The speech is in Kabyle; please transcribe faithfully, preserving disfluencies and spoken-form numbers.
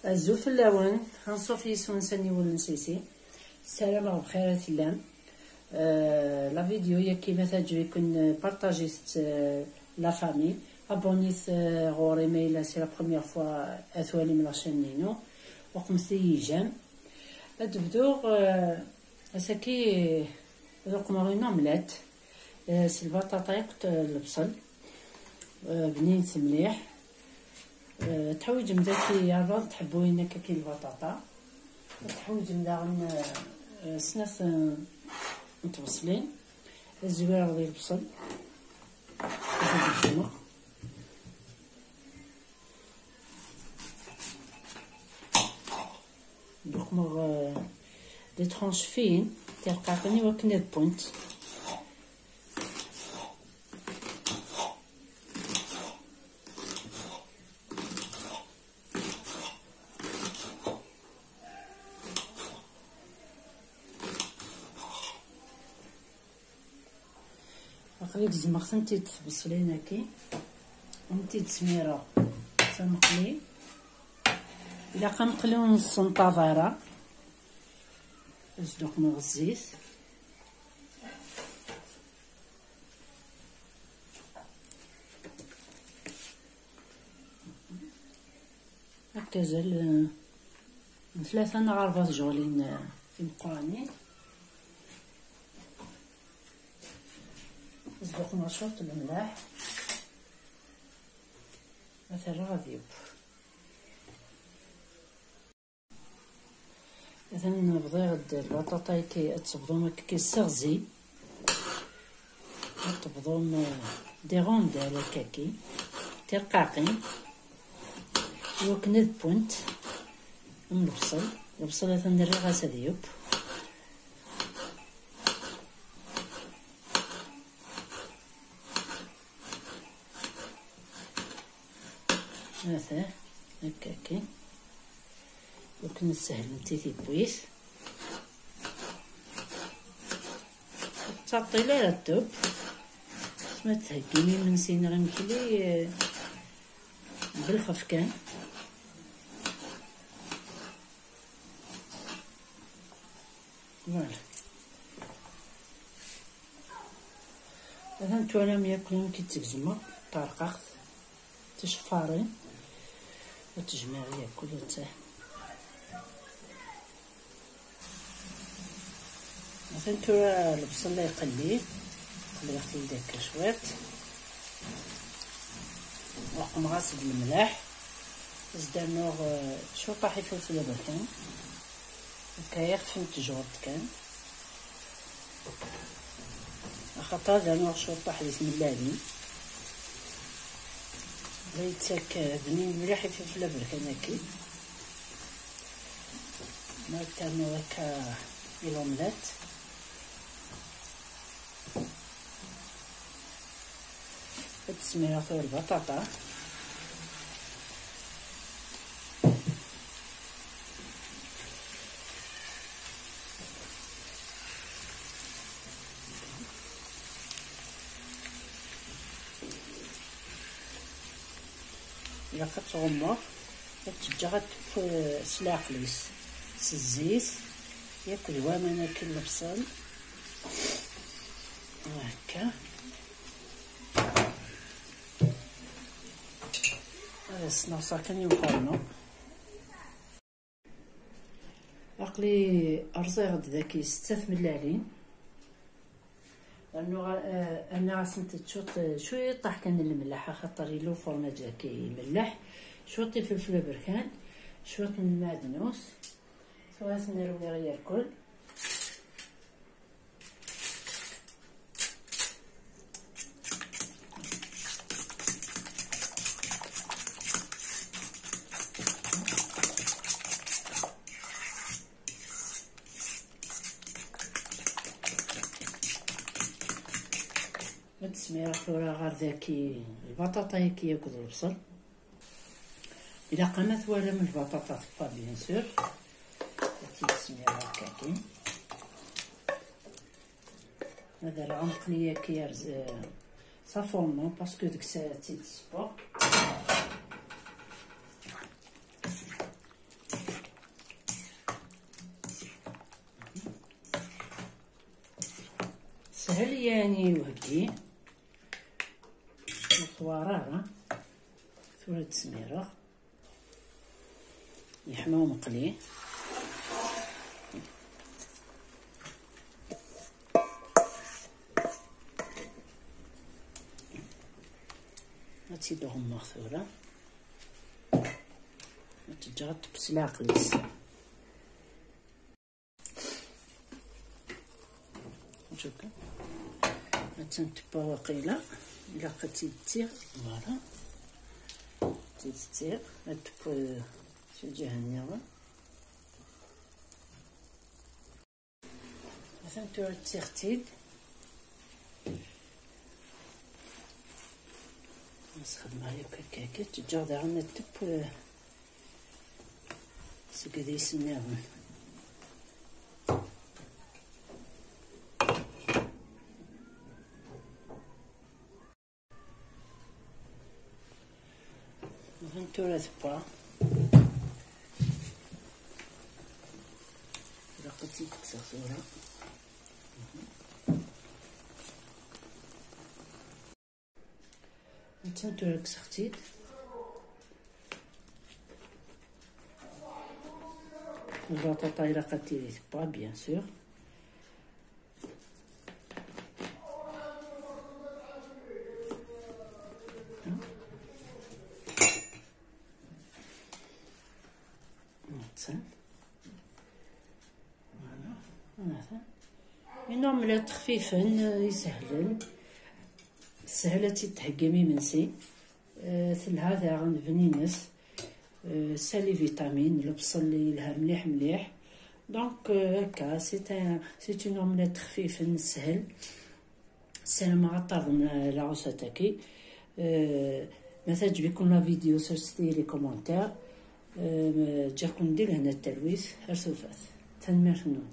Azul fell-awen, anṣuf yis-wen s aniwel n Sisi. Ssarameɣ bxir i tellam. Euh, la vidéo-yagi ma teɛǧeb-iken, partagez-t, euh, la famille. Abonnez-t, euh, ɣur-i ma yella c'est la première fois ad twalim la chaîne-inu. Uqmet-iyi j'aime. Ad bduɣ, euh, ass-agi, ad uqmeɣ une omelette, euh, s lbaṭaṭa akked, euh, lebṣel. Euh, bninet mliḥ. Euh, teḥwiǧem daki rbeɛ tḥebbuyin akka n lbaṭaṭa. Teḥwiǧem daɣen, euh, euh, snat, euh, n tbeṣlin. Ad zwireɣ di lebṣel. Ad t-id-gezmeɣ. Ad uqmeɣ, euh, des tranches fines, tirqaqin i wakken ad wwent. Aql-i gezmeɣ-tent-id tbeṣlin-agi, ad tent-id-smireɣ s ameqli. Ilaq ameqli ur nessenṭaḍ ara. Ad sduqmeɣ zzit. Akka azal, eh, n tlata neɣ ṛebɛa tjeɣlin, eh, timeqqranin. Zduqmeɣ cwiṭ n lemleḥ. Ma terra ad yeww. Atan bḍiɣ-d lbaṭaṭa-agi ad tebḍum akka s iɣzi. Ad tebḍum, eh, des rondelles akka-agi. Tirqaqin. Iwakken ad wwent am lebṣel. Lebṣel atan rriɣ-as ad yeww. Ata, akka kan. Ur ken-ssehlent i tiwwit. Ur tettɛeṭṭil ara ddeb. Ma theggim imensi neɣ imekli, eh, belxef kan. Voilà. Atan twalam yakk amek i tt-gezmeɣ, ṭerqaɣ-t, ticeffarin, ad tejmeɛ yakk, ur tt-, atan tura lebṣel la iqelli, qelliɣ-t-id akka cwiṭ, uqmeɣ-as-d lemleḥ, as-d-rnuɣ, eh, cwiṭaḥ ifelfel aberkan. Akka ixef n tjurt kan. Axaṭer ad rnuɣ cwiṭaḥ di tmellalin. La yettak, eh, bnin mliḥ ifelfel aberkan-agi. Ma ternuḍ akka i l'omelette. Ad d-smireɣ tura lbaṭaṭa. Ilaq ad tɣummeɣ, ad tt-ǧǧeɣ ad teww s leɛqel-is, s zzit, yakk d waman akken lebṣel. Akka. Ad as-sneɣseɣ kan i ufarnu. Aql-i rẓiɣ-d daki setta tmellalin. Rnuɣ, eh, rniɣ-asent cwiṭ, cwiṭaḥ kan n lemleḥ, axaṭer yella ufermaj-agi imelleḥ. Cwiṭ ifelfel aberkan, cwiṭ n lmeɛdnus. Tura ad ten-rwiɣ yerkul. Ad d-smireɣ tura ɣer daki lbaṭaṭa-yaki akked lebṣel. Ilaq ama twalam lbaṭaṭa teffeɣ, bien sûr. Ad tt-id-smireɣ akka-agi. Ad rreɣ ameqli-yaki ar z-, s afourneau, parce que deg-s ad tt-id-ssewweɣ. Hel yani wagi. Ur twar ara. Tura ad smireɣ. Yeḥma umeqli. Ad tt-id-ɣummeɣ tura. Ad tt-ǧǧeɣ ad tekkes leɛqel-is. Attan tewwa waqila. Ilaq ad tt-id-ttiɣ. Voilà. Ad tt-id-ttiɣ. Ad tewwa si lǧiha nniḍen. Atan tura ttiɣ-tt-id. Nesxedmeɣ yakk akka, akka, ǧǧeɣ daɣen ad teww, eh, seg yidis nniḍen. Atan tura tewwa. Ilaq ad tt-id-kkseɣ tura. Attan tura kkseɣ-tt-id. Lbaṭaṭa ilaq ad tili tewwa, bien sûr. Attan. Voilà. Une omelette xfifen, eh, isehlen. Teshel ad tt-id-theggim imensi. Eh, telha daɣen bninet. Eh, tesɛa les vitamines, lebṣel yelha mliḥ mliḥ. Donc, eh, akka, c'est un, c'est une omelette xfifen, teshel. Ssarameɣ ad taḍen, eh, la recette-agi. Eh, ma teɛǧeb-iken la vidéo, serset-iyi les commentaires. Eh, ǧǧiɣ-ken di lehna d talwit. Ar tufat. Tanemmirt-nwen.